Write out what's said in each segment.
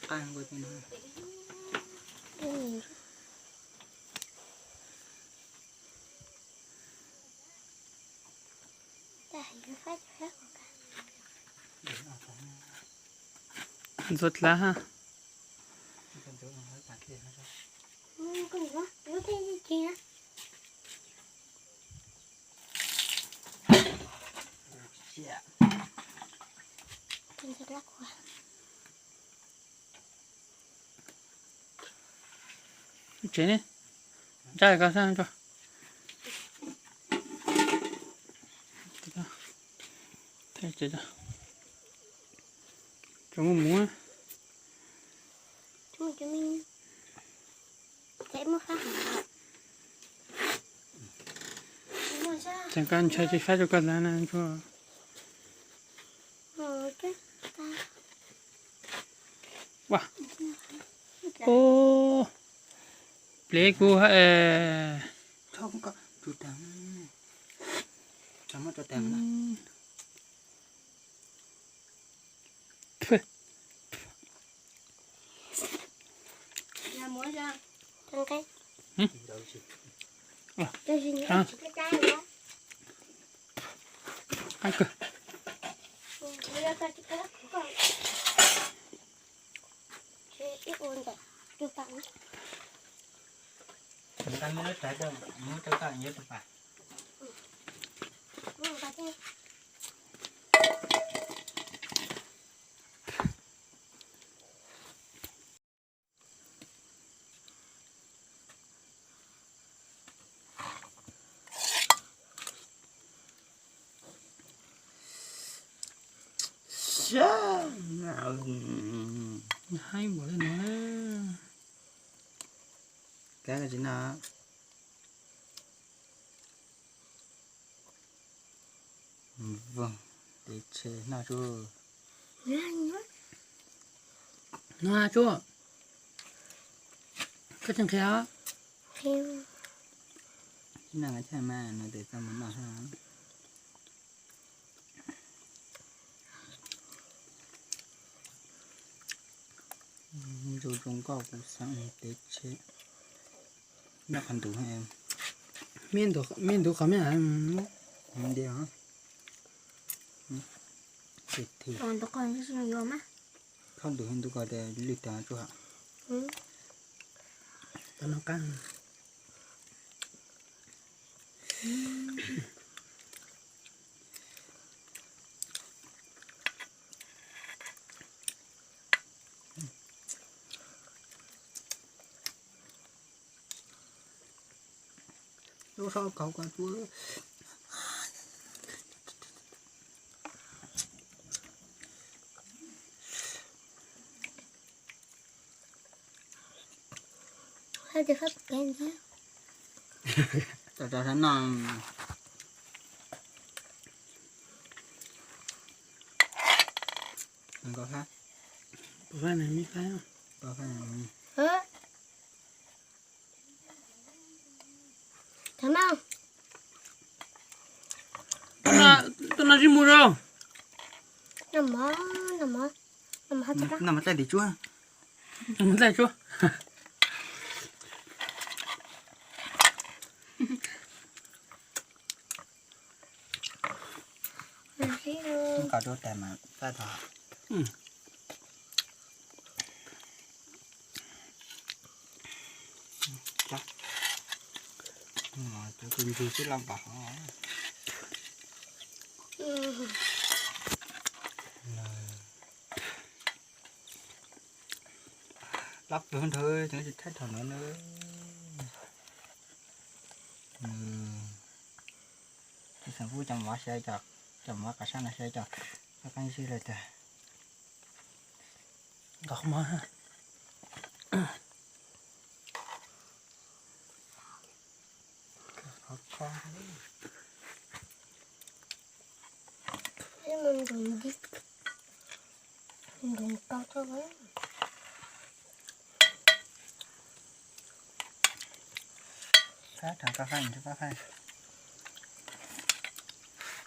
qab ua tej no. Ntxuav dlav ha. Tsev ne, ntsa ko sab tso. Tsev tso, tso mus mus. Tseem koj ntshai tsis faib rau koj dlav na ntsuag. Ua, plev kuv ha. Haib npaum li no. Kab tsis noj. Vog, tes tshe noj tsuag. Noj tsuag. Koj tseem qhia os. Noj mas, noj tes txaj muag noj. Zoo zoo nkauj kuv xav tes tshe. Noj qhov ntuv, me ntuv qhov me. Qhov ntuv qhov ntuv ko tes lwj tag tsuag. Tau noj qab. Lub sab kauv ko tsuab. Tau tau sab no. Nkauj hab. Pov faj ne, me faj. Pov faj ne. Tuaj no tsis mus rau. Noj mov dlaij tim tsuab. Noj mov dlaij tsuab. Kom rau tais mas txaij tho. Cov tus ntsuag twb loj npaum hov. Lab pluag nrhawv tseem tsis thaij thaum no na. Ib xeem kuj cov mov xyaw, cov mov qab sab no xyaw cov qab qeej sib lawm tiag. Nqa qhov mov.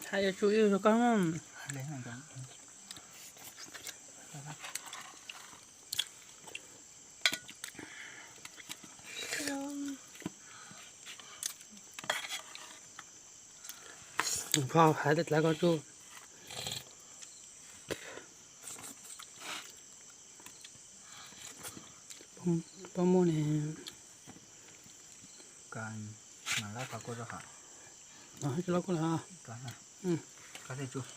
Hais yuav tsum ib rau koj. Koj hais tawm dlav koj tsuj. Pob muaj ne. Tsis loj koj lawm. Tsuj.